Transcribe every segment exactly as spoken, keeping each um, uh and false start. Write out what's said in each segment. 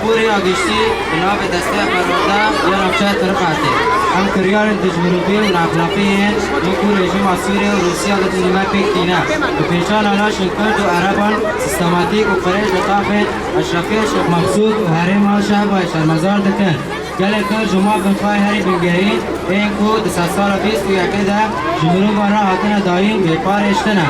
Sûriya giştî bi navê Desteya Perwerde ya Navçeya Tirifetê. Em kiryarên dijmirovî û neexlaqî yên wekû rejîma Sûriyê û Rûsya li dijî me pêk tîne. Bi pêçana laşên Kurd û Ereban sîstematîk û qirêj li taxên Eşrefiya Şêx Mexsûd û herêma Şehbayê şermezar dikin. Gelek car ji mafên xwe herî bingerî ên ku di sedsala bîst û yekê de ji mirovan re hatine dayîn bêparêz tine.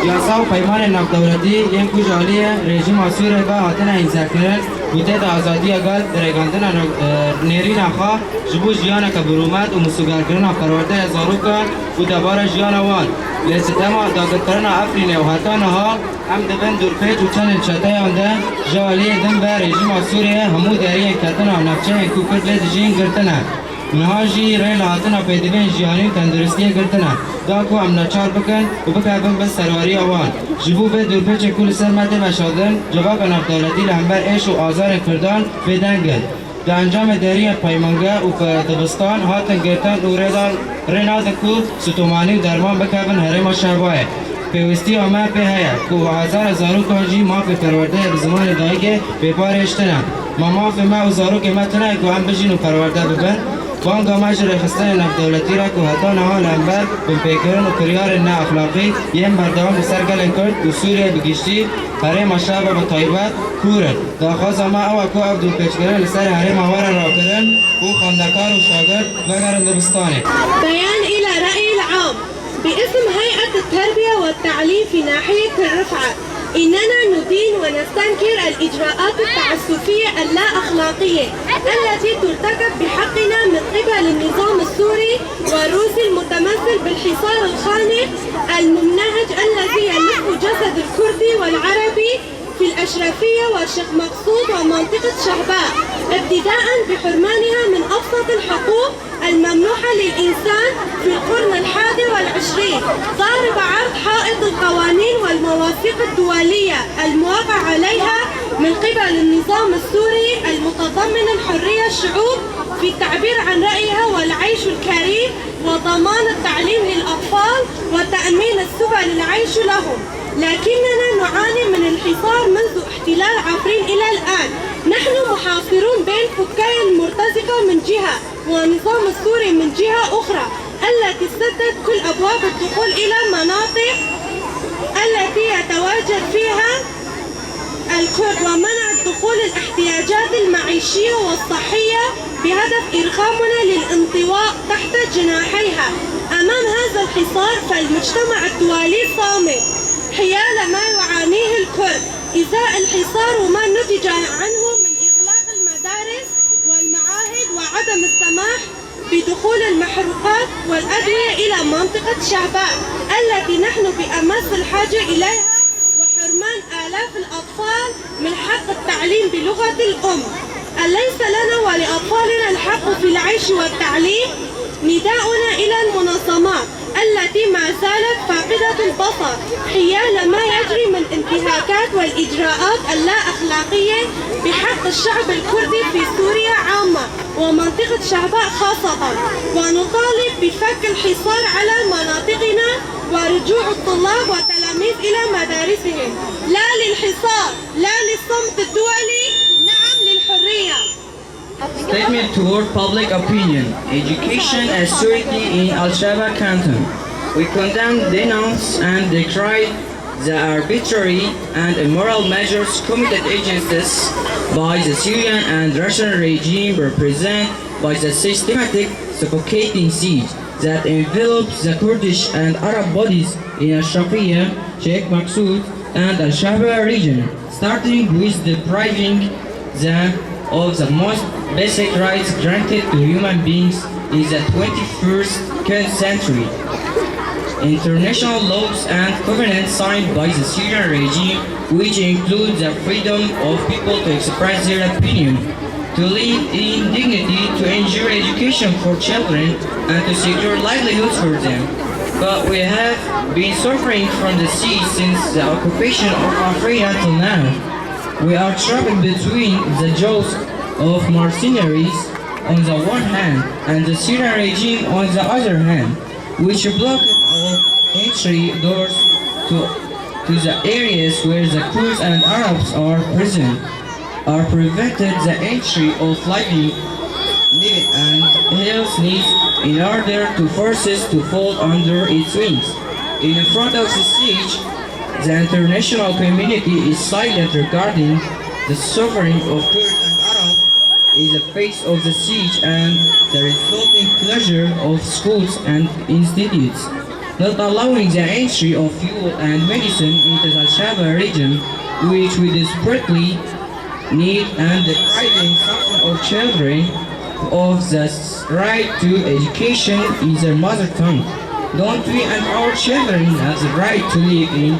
Yasa û peymanên navdewletî yên ku ji aliyê rejîma Sûriyê ve hatine îmzekirin û tê de azadiya gel di rêkendina nav-, e, nêrîna xwe ji bo jiyaneke bi rûmet û misogerkirina perwerdeya zarokan û debara jiyana wan. Lê sitema dagirkirina Efrînê û heta niha em di bin dûrpêç û çendên çeteyan de ji aliyê din ve rejîma Sûriyê hemû deriyên ketina navçeyên ku Kurd lê dijîn girtine. Niha jî rê li hatina pêdivên jiyanî û tenduristiyê girtine, da ku em neçar bikin û bikevin bin serwariya wan. Ji bo vê dûrpêçê ku li ser me tê veşandin, civaka navdewletî li hember êş û azarên Kurdan bêdeng in. Di encamê deriyên peymange û dibistan hatin girtin û rêdan, rê nadin ku stûmanî û derman bikevin herêma Şehbayê. Pêwîstiya me pê heye ku hezara zarokan jî mafê perwerdeyê bi zimanê dayikê bêparêz tine. Ma mafê me û zarokê me tune ye ku em bijîn û perwerde bibin? Banga me ji rêxistinên navdewletî re ku heta niha li hember binpêkirin û kiryarên neexlaqî yên berdewam li ser gelên Kurd û Sûriyê bi giştî, herêma Şehba bi taybet, kûr in. Daxwaza me ew e ku ev dûrpêçkirin li ser herêma were rakirin û xwendekar û şagirt vegerin dibistanê. بيان إلى رأي العام. باسم هيئة التربية والتعليم في ناحية الرفعة، إننا ندين ونستنكر الإجراءات التعسفية اللا أخلاقية التي ترتكب بحقنا من قبل النظام السوري والروسي المتمثل بالحصار الخانق الممنهج الذي يلف جسد الكردي والعربي في الأشرفية وشيخ مقصود ومنطقة شهباء، ابتداء بحرمانها من أبسط الحقوق الممنوحة للإنسان في القرن الحادي والعشرين، ضارب عرض حائط القوانين والمواثيق الدولية الموافق عليها من قبل النظام السوري المتضمن الحرية الشعوب في التعبير عن رأيها والعيش الكريم وضمان التعليم للأطفال وتأمين السبل العيش لهم. لكننا نعاني من الحصار منذ احتلال عفرين إلى الآن. نحن محاصرون بين فكي المرتزقة من جهة والنظام السوري من جهة أخرى، التي سدت كل أبواب الدخول إلى مناطق التي يتواجد فيها الكرد ومنع دخول الاحتياجات المعيشية والصحية بهدف إرغامنا للانطواء تحت جناحيها. أمام هذا الحصار فالمجتمع الدولي صامد حيال ما يعانيه الكرد إزاء الحصار وما نتج عنه من إغلاق المدارس والمعاهد وعدم السماح بدخول المحروقات والأدوية إلى منطقة شهباء التي نحن بأمس الحاجة إليها، وحرمان آلاف الأطفال من حق التعليم بلغة الأم. أليس لنا ولأطفالنا الحق في العيش والتعليم؟ نداؤنا إلى المنظمات التي ما زالت فاقدة البصر حيال ما يجري من انتهاكات والإجراءات اللا أخلاقية بحق الشعب الكردي في سوريا عامة ومنطقة شهباء خاصة، ونطالب بفك الحصار على مناطقنا ورجوع الطلاب والتلاميذ إلى مدارسهم. لا للحصار، لا للصمت الدولي، نعم للحرية. Statement toward public opinion, education and security in Al Shaba canton. We condemn, denounce and decry the arbitrary and immoral measures committed against us by the Syrian and Russian regime represented by the systematic suffocating siege that envelops the Kurdish and Arab bodies in Ashrafiya, Sheikh Maksud, and Al Shahba region, starting with depriving them of the most basic rights granted to human beings in the twenty-first century. International laws and covenants signed by the Syrian regime, which include the freedom of people to express their opinion, to live in dignity, to ensure education for children, and to secure livelihoods for them. But we have been suffering from the siege since the occupation of Afrin until now. We are trapped between the jaws of mercenaries on the one hand and the Syrian regime on the other hand, which blocked our entry doors to, to the areas where the Kurds and Arabs are present. are prevented the entry of living need and health needs in order to forces to fall under its wings. In front of the siege, the international community is silent regarding the suffering of Kurd and Arab in the face of the siege and the resulting closure of schools and institutes, not allowing the entry of fuel and medicine into the Al-Shaba region, which we desperately need, and depriving thousands of children of the right to education in their mother tongue. Don't we and our children have the right to live in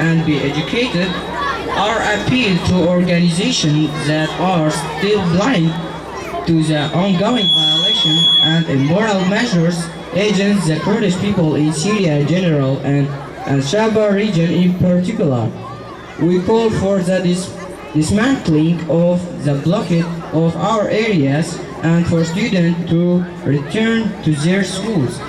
and be educated? Our appeal to organizations that are still blind to the ongoing violation and immoral measures against the Kurdish people in Syria in general and Al-Shaba region in particular. We call for the dis- dismantling of the blockade of our areas and for students to return to their schools.